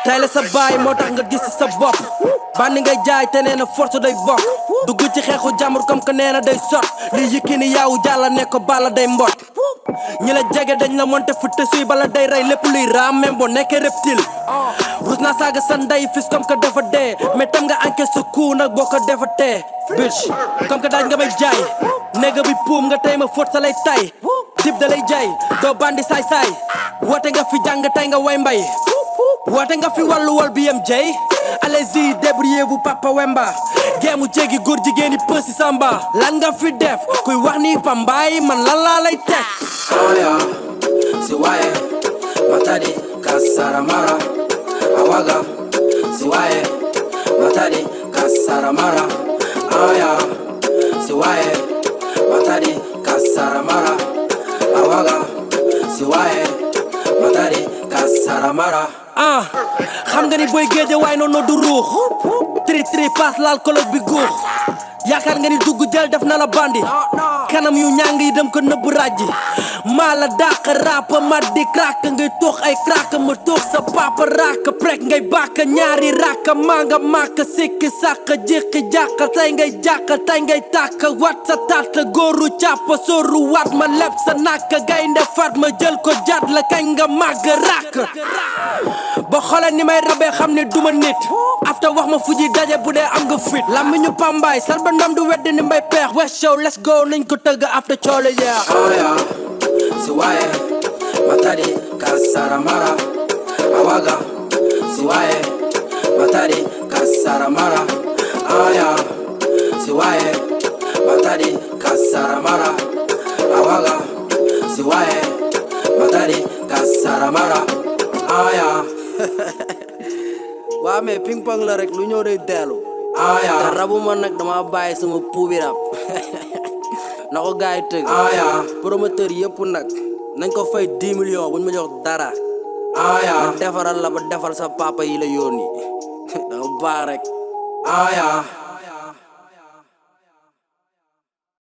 tay la sa baay moo tax nga gis sa bopp bandi ngay jaay te nee na force day bokk dugg ci xeexu jàmbur comme que nee na day sot li Yékini yaawu jàlla ne ko bala day mbot ñi la jege dañ la monte fu te suy bala day rey lépp luy raam même boo nekkee reptile rus naa saaga sa ndey fis comme que dafa dee mais tam nga encaisse sa coup nag boo ko defa tee bitch comme que daaj nga may jaay néega bi puum nga tey ma fóot sa lay tay dib da lay jaay doo bandi saay-saay woote nga fi jàng tey nga way mbay woote nga fi wàllu wol bi yem jey allez-y débrouillez-vous Papa Wemba geemu jéegi góor jigéeni pësi samba lan nga fi def kuy wax ni pambaay man lan laa lay teg aya si waye matadi kasaramara awaga si waye matadi kasaramara aya si waye matadi kasaramara awaga si waye matadi kasaramara xam nga ni boy géeje waay noonu du ruux tri paas laal kolog bi guux yaakaar nga ni dugg jël def na la bandi kanam yu ñàng yi dem ko nëbb ràjji maa la dàq rap ma di crack ngay toox ay crack ma toox sa papa raak prek ngay bàkk ñaari raak maa nga màkk sikki sàkk jékki jàkk tey ngay jàkk tey ngay tàkk wat sa tàtt góoru càpp sóoru wat ma leb sa nàkk gaynde fat ma jël ko jat la kañ nga màgg raak ba xoolee ni may rabee xam ne duma nit after wax ma fu ji daje bu dee am nga fit lammi ñu pambaay sal ba ndam du weddi ni mbay peex West Show let's go nañ ko tëgg after coole yeah aya si waye matadi kasaramara awaga si waye matadi kasaramara aya si waye matadi kasaramara awaga si waye matadi kasaramara aya waa mais ping pong la rek lu ñëw day dellu aya te rabu ma nag dama bàyyi sama puubi rap na ko gars yi tëgg aya promoteur yëpp nag nañ ko fay 10 millions buñ ma jox dara aya ma defaral la ba defal sa papa yi la yónni danga baax rek aya